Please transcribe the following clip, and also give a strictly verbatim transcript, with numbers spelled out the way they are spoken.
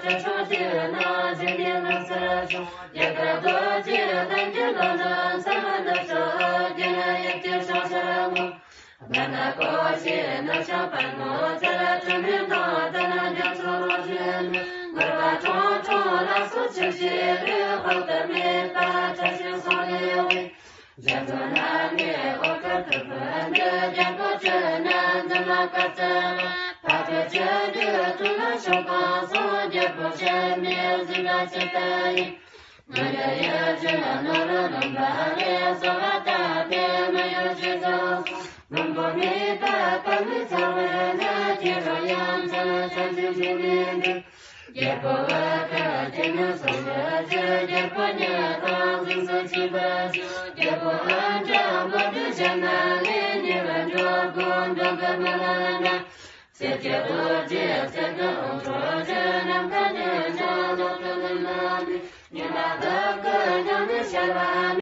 ཆོས་ཀྱི་ནང་བཞིན་ནི་ལམ་སེལ་ཞིང་། རྒྱལ་བ་རྡོ་རྗེ་གདན་གྱི་ལམ་རིམ་ཚད་མེད་འདི་ཕྱོགས་ཀྱི་ཡེ་ཤེས་ཕྱོགས་ཤར་ངོ་། བར་ན་ཀོ་ཤའི་ནག་ཞགས་པདྨོ་ཚལ། དྲི་མེད་མདངས་ལྡན་རྒྱ་མཚོ་རོ་བཞིན། མགུལ་པ་ཁྲུང་ཁྲུང་ལ་སོགས་ཆུ་བཞི་ལུས། དཔག་ཏུ་མེད་པ་ཕྲ་ཞིང་སོག་ལེའུ། རྒྱ་མཚོ་ནགས་ནས་འོད་དཀར་ཕུར་བུ་འདི། རྒྱལ་པོ་ཁྱོད་ནི་འཛིན་མ་དཀར་རྩེ་ལ། ཕ་ཁུ་ཁྱོད་ཀྱི་དྲུང་ན་ཤོག་གང་སོང་། རྒྱལ་པོ་ཁྱོད་མི་འཛིན་པ་ཇི་ལྟ་ཡིན། ང་ཡི་ཡུལ་གྱི་ནོར་ལུང་པ་རེ། གསོལ་བ་བཏབ་པས་མི་གཡོ་ཞིག་གསུངས། མང་པོ་མེད་པ་དཀར་མེ་ཚ་བའི་ནི། ཁྱེད་རང་ཡ་མཚན་ལ་ཆ་འཛིན་ཞིག་མིན་ཏེ། རྒྱལ་པོ་བ་ཀ་ཁྱེད་ནི་གསུང་གི་ཕྱིར། རྒྱལ་པོ་ཉིད་དང་གཟིགས་སུ་ཆེས་པ་ཞིག་རྒྱལ་པོ་ཨ་འདྲ་མོ་དུ་བྱ་མ་ལས། ཉེ་བར་འགྲོ་དགོས་འགྲོ་གི་མ་ལ་ན། སྲས་ཀྱི་རྡོ་རྗེ་སྲས་ཀྱི་དབང་ཕྲུག་ཅིག་ནམ་མཁའ་ནས་ནམ་ལོག་ཏུ་ལུས་ལ་མི། ཉི་མ་གང་གི་ཉམས་ནི་ཤར་བ་ན།